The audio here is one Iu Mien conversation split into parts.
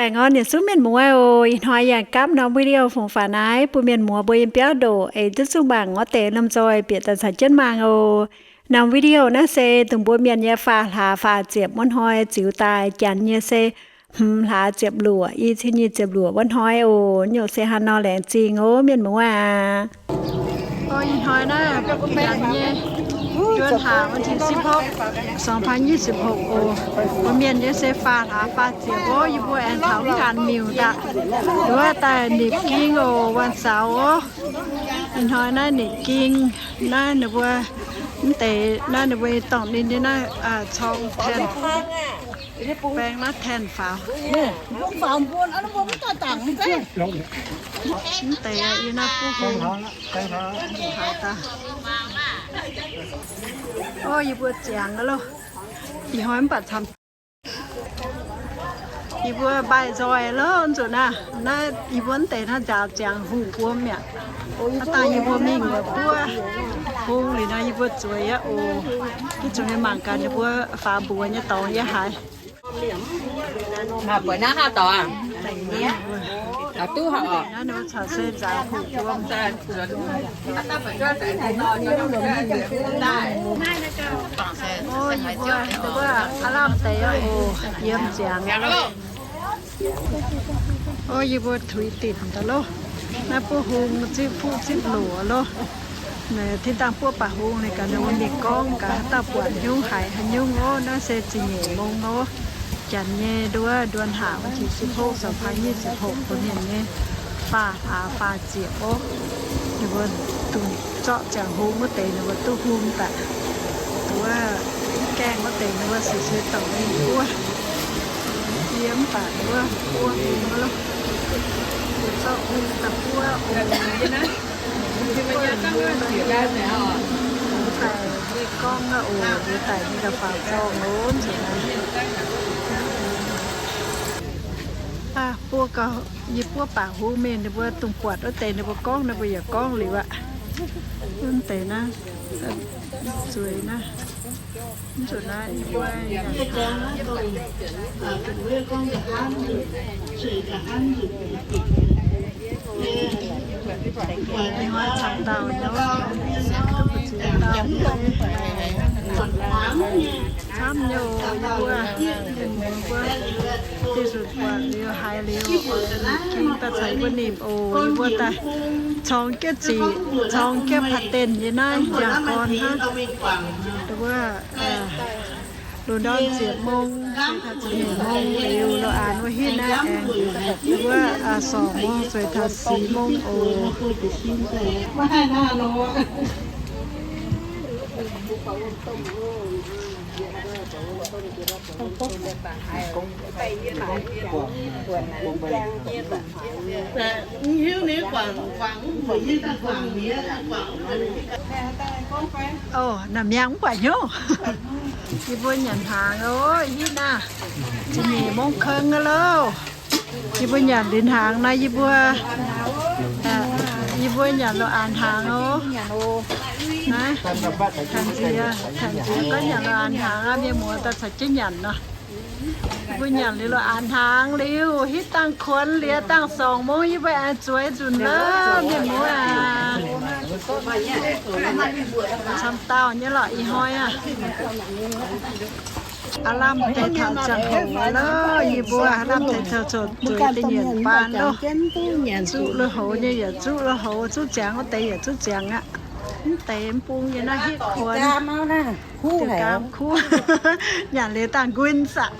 Aengx orn yietc zungv mienh muoz oc. Ih hnoi yaac gapv norm video fungx faaux naaiv bun mienh muoz mbuo yiem biauv ndoqc, eix duqv zungv mangc orv deix lomh nzoih bieqc daaih caux jienv mangc oc. Norm video naaiv se dongh mbuo mienh nyei faah hlaax faah ziepc wuov hnoi ziux daaih, janx nyei se hmz hlaax ziepc luoqc, i cin nyic ziepc luoqc wuov hnoi oc. Nyungc se haaix nor laengz zingh oc mienh muoz aac. Ih hnoi naaiv janx nyei เดือนห้า วันที่สิบหก สองพันยี่สิบหก oc. Mbuo mienh nyei se faah hlaax faah ziepc oc. Yie mbuo aengx taux mv gaanx miuc daaih, wuov daaih nipc ging oc, วันเสาร์ oc. Ih hnoi naaiv nipc ging, naaiv ninh mbuo mv deix naaiv ninh mbuo dorngc ninh nyei naaiv corng แท่น, baeng naaiv แท่น faaux. Mv deix yie naaiv buov hung. Ov, yie mbuo ziangx loh. Ih hnoi mv baac camv. Yie mbuo mbaih nzoih loh, nzunc naaiv, naaiv yie mbuo mv deix naaiv nzaaux ziangx hungh wuom mi'aqv. Aav dangh yie mbuo mingh buov hung liuz nor, yie mbuo zueiz aqv oc. Yie zuqc mingh mangc gaax ninh mbuo faaux mbuox nyei dorngx yiem haaix. Buatc naaiv haav dorngx aac? Taux duqv haav orqc? Naaiv ninh mbuo corc se nzaaux hungh wuom. Ov, yie mbuo, yie mbuo aav lamh deix oc, yiem ziangx. Ov, yie mbuo tuix dinc daaih loh. Naaiv buov hung zipv fuqv zipv loc loh. Naaiv tin dangh buov baac hung ninh gaax, ninh mbuo mingh gorngv gaax, haaix dauh buatc nyungc haiz haaix nyungc ov. Naaiv se ziepc nyeic mong ov. Janx nyei nduov เดือนห้า วันที่สิบหก สองพันยี่สิบหก bun mienh nyei faah hlaax faah ziepc ov. Ninh mbuo dungx zorqv ziangx hung wuov deix ninh mbuo duqv hung daaih. Wuov gaengh wuov deix ninh mbuo se se dorngc mingh buov. Yie mv baac wuov buov hung wuov loh. Zorqv hung daaih buov oc. Daaih gorngv oc, daaih ninh gauh faaux zorng loh nzunc naaiv. Buov gau, yie buov baac hung mingh, ninh mbuo dungx buatc wuov deix ninh mbuo gorngv, ninh mbuo yaac gorngv liuz aqv. Wuov deix naaiv, zueiz naaiv, mv zuqc naaiv yie mbuo camv nyei oc, yie mbuo, yie mbuo, mbuo, diuh nzunc buatc liuz haiz liuz, ging daaih caux yie mbuo nimc oc, yie mbuo daaih corng jienv ziqc, corng jienv ผัดเต็น yiem naaiv ndiangx-gorn hnangv. Wuov, loz-ndorn ziepc mong, ziepc nyeic mong liuz, loz-aanx wuov hitv naaiv aengx, wuov, sorngc mong zueiz taux สี่โมง oc. Ov, naaiv miangh mv buatc hnyouv. Yie mbuo nyanc hnaangx oc, hitv naaiv ziepc nyeic mong keng aqv loh. Yie mbuo nyanc liuz hnaangx naaiv, yie mbuo, yie mbuo nyanc loz-aanx hnaangx oc. Naaiv, tangx nziex, tangx nziex gorngv nyanc loz-aanx hnaangx aqv, mienh muoz daaih caux jienv nyanc nor. Yie mbuo nyanc liuz loz-aanx hnaangx liuz, hitv dangh kuonx liuz dangh sorngc mong yie mbuo aengx zueiz nzunc loh, mienh muoz aac. Camv dauh nyei lorqc ih hnoi aqv. Aav lamh deix taux ziangh hoc loh, yie mbuo aav lamh deix taux zuqc zueiz da'nyeic baan loh. Zuqv lui-houx nyei yaac zuqv lui-houx, zuqv ziangx wuov deix yaac zuqv ziangx aqv. Mv deix mv bung nyei naaiv hitv kuonx, gaam kuv, nyanc liuz dangh nquin saah.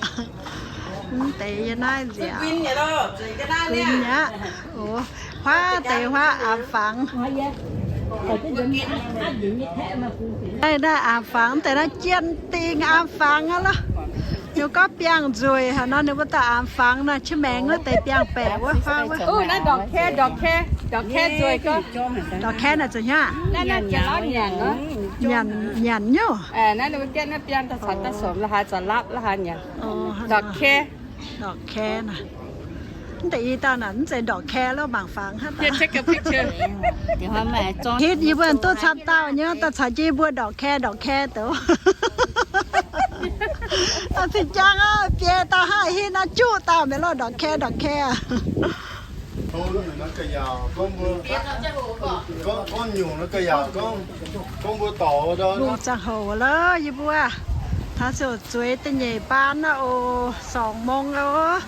Mv deix yie naaiv nziaauc, nquin mi'aqv. Oc, huaav deix huaav อาบฝัง. Naaiv, naaiv อาบฝัง, deix naaiv jien dingh อาบฝัง aqv loh. Ninh gorngv biangh nzueic haic nor, ninh mbuo daaih อาบฝัง naaiv, qiex maengx wuov deix biangh baeqc wuov huaav wuov. Naaiv ndorkc kae, ndorkc kae, ndorkc kae nzueic gau. Ndorkc kae naaic zuqc hnyangx. Naaiv, naaiv jiex lorz nyanc, nyanc nyouv. Naaiv ninh mbuo gaeqv naaiv biangh daaih caux daaih somx la'haaix, zorc lapv la'haaix nyanc. Ndorkc kae. Ndorkc kae naaic. Mv deix i dauh naaic mv zeiz ndorkc kae loh, mangc fangx hnangv. Hitv yie mbuo duqv camv dauh nyei, daaih caux jienv yie mbuo ndorkc kae, ndorkc kae douz. Zinh jangv aqv, biei dauh hnangv haaix hingv naaiv juqv dauh mienh lorh, ndorqc kae ndorqc kae. Gorngv nyungc naaiv ga'yaauc, gorngv mbuo, gorngv, gorngv nyungc naaiv ga'yaauc, gorngv, gorngv mbuo dorc wuov, lungh ziangh hoc lorqc, yie mbuo taux ziouc zueiz da'nyeic baan aqv oc, สองโมง aqv oc.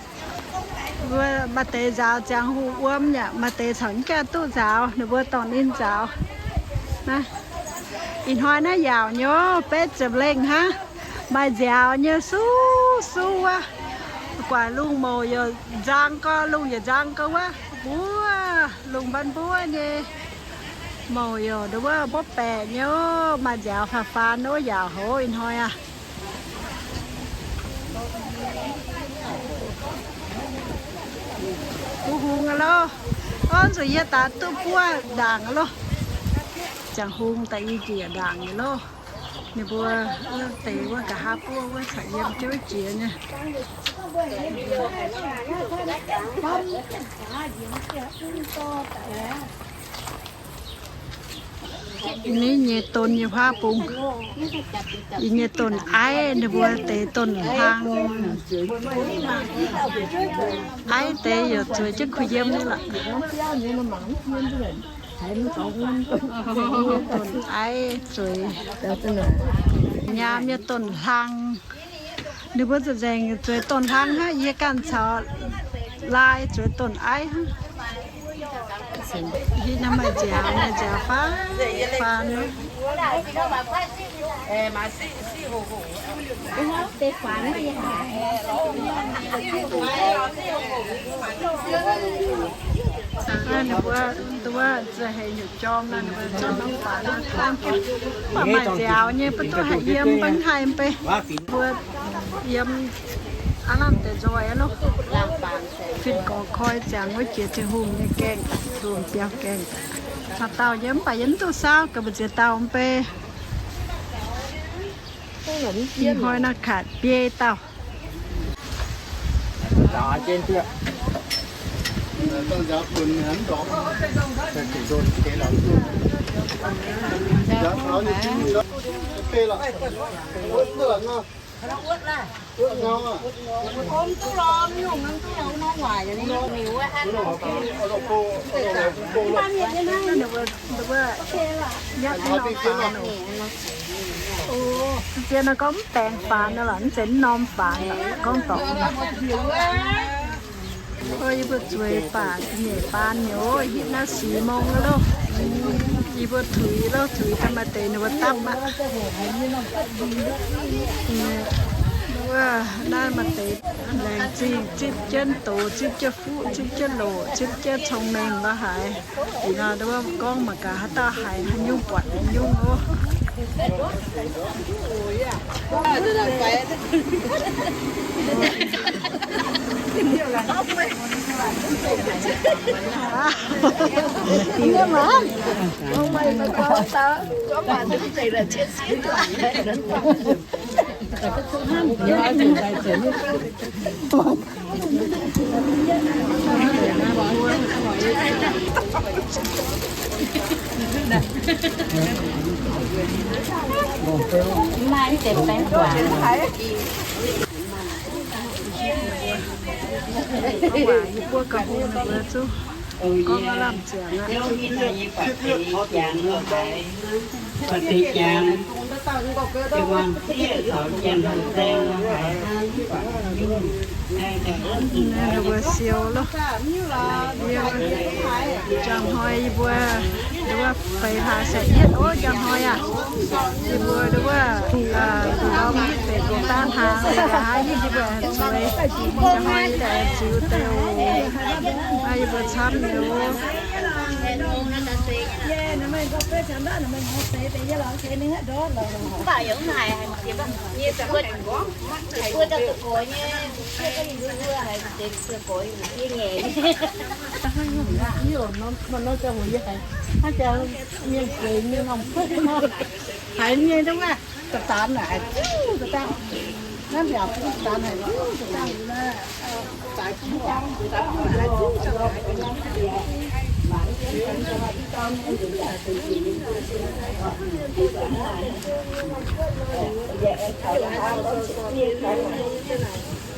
Mbuo maaih deix nzaaux ziangh hoc wuom yaac maaih deix caux mv gaengh duqv nzaaux, ninh mbuo dorh ninh nzaaux. Naaiv, ih hnoi naaiv yaauc nyei, betv ziepc lengh hnangv. Maaih nziaaux nyei suv suv wuov. Guaix lungh mouc yaac nzang gau, lungh yaac nzang gau wuov. Mbuov, lungh mbatv mbuov nyei. Mouc yaac nduov wuov mbuov baeqc nyei oc. Maaih nziaaux faaux faan wuov yaauc hoz ih hnoi aqv. Buov hung aqv loh. Orv, zuqc yie daaih duqv buov ndaangc aqv loh. Ziangh hung daaih i njiec ndaangc nyei loh. Ninh mbuo wuov deix wuov nqa'haav buov wuov caux yiem jouv jiex nyei. Ninh nyei donx nyei huaav bung, yie nyei donx aiv, ninh mbuo deix donx hlang. Aiv deix yaac zueiz jienv kuh yiem nyei lorqc. Donx aiv zueiz, nyaam nyei donx hlang. Ninh mbuo nzengc nzengc zueiz donx hlang hnangv, yie ganh caux laai zueiz donx aiv hnangv. Hitv naaiv maaih nziaaux, maaih nziaaux faan faan. Ninh mbuo nduov za'heix heuc jorm nor, ninh mbuo jorm norm faanx nor, mv baac maaih nziaaux nyei, mv duqv haih yiem, mv baac mv haih mv bei. Mbuo yiem aav lamh deix nzoih aqv loh. Fin-gorx koi ziangx wuov jiex Tin-Hungh nyei gaengh daaih, Tin-Hungh biauv gaengh daaih. Maaih dauh yiem mv baac yie mv duqv saauv, ga'mba'ziex dauh mv bei. Ih hnoi naaiv kaax biei dauh. Zien nor gorngv mv baengx faanx nor lorqc, mv zeiz mv norm faanx lorqc, gorngv dorngx. Yie mbuo zueiz baac nyeic baan nyei, hitv naaiv สี่โมง loh. Yie mbuo tuix loh, tuix daaih maaih deix ninh mbuo dapv aqv. Wuov naaiv maaih deix laengz zingh zipv jienv doz, zipv jienv fuqv, zipv jienv loc, zipv jienv cong-mengh lorqc haic. Ih hnoi wuov gorngv mangc gaax haaix dauh haiz haaix nyungc buatc haaix nyungc oc. Mv maaih deix baengx guaax. Guaax yie buov ga'hung ninh mbuo zuqc gorngv aav lamh ziangx aqv. Ninh mbuo siou loh. Njang hnoi yie mbuo, yie mbuo feix hlaax se yietv oc. Njang hnoi aac, yie mbuo nduov, ndorm hitv benx daan hnaangx, haaix hitv yie mbuo zueiz. Njang hnoi yie daaih ziux deix oc. Naaiv yie mbuo camv nyei oc. Haiz mienh duqv wuov, da'faanx naaic, da'faanx.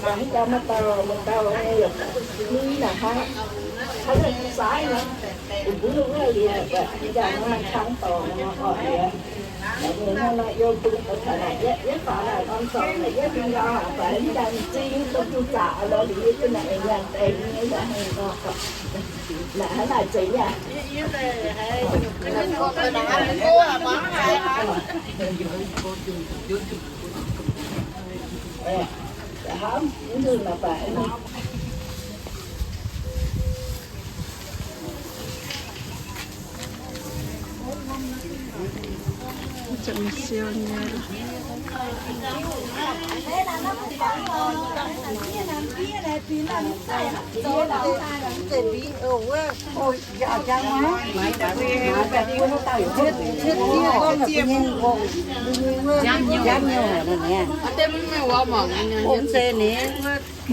Mangc jauv maaih dauh, maaih dauh ni hnangv, hnangv saaiv nor, mbuo wuov liuz, jangx maaih cang dorngx nor, oc, liuz, liuz hnangv nor, yie bun, yie faaux naaic norm dorngx naaic, yie bun gau, faix mv jangx m'zing, dongh duqv zaqc lorz liuz, yie bun naaic nyanc deix nyei, naaic hnangv nor, naaic hnangv naaic zeiz nyei.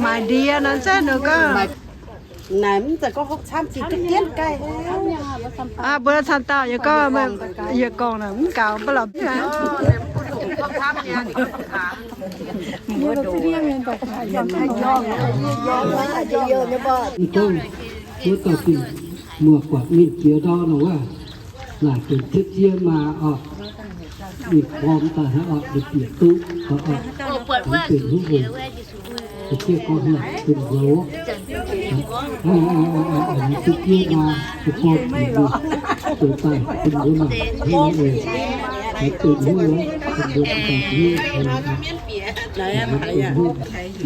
Maaic ndie nor, se ninh gorngv naaic mv zeiz gorngv hopv camv, zinh duqv dienv gaaih. Mbuo camv dauh yie gorngv, yie gorngv naaic mv gaux mv baac lorqc. Mv gorngv, wuov dauh fingx muoz-buatc mingh jiex ndau nor wuov, naaic benx cietv ziev maa oc, ninh gormx daaih hnangv oc, ninh bieqc duqv oc, ninh benx hnyouv haic. Ziouc gorngv naaic benx nzoux, cietv ziev maa, gormx zuqc ninh zoux daaih bun mbuo mangc hnangv nor, benx hnyouv, benx mbuo mangc hnangv nor, benx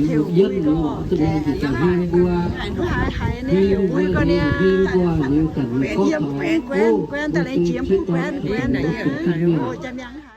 hnyouv, yienv nor, za'gengh njiec daaih hnyouv mbuo, hnyouv mbuo, hnyouv mbuo, liuz daaih ninh gorngv taux, o, mbuo se cietv ziev maa, mbuo benx duqv mienh.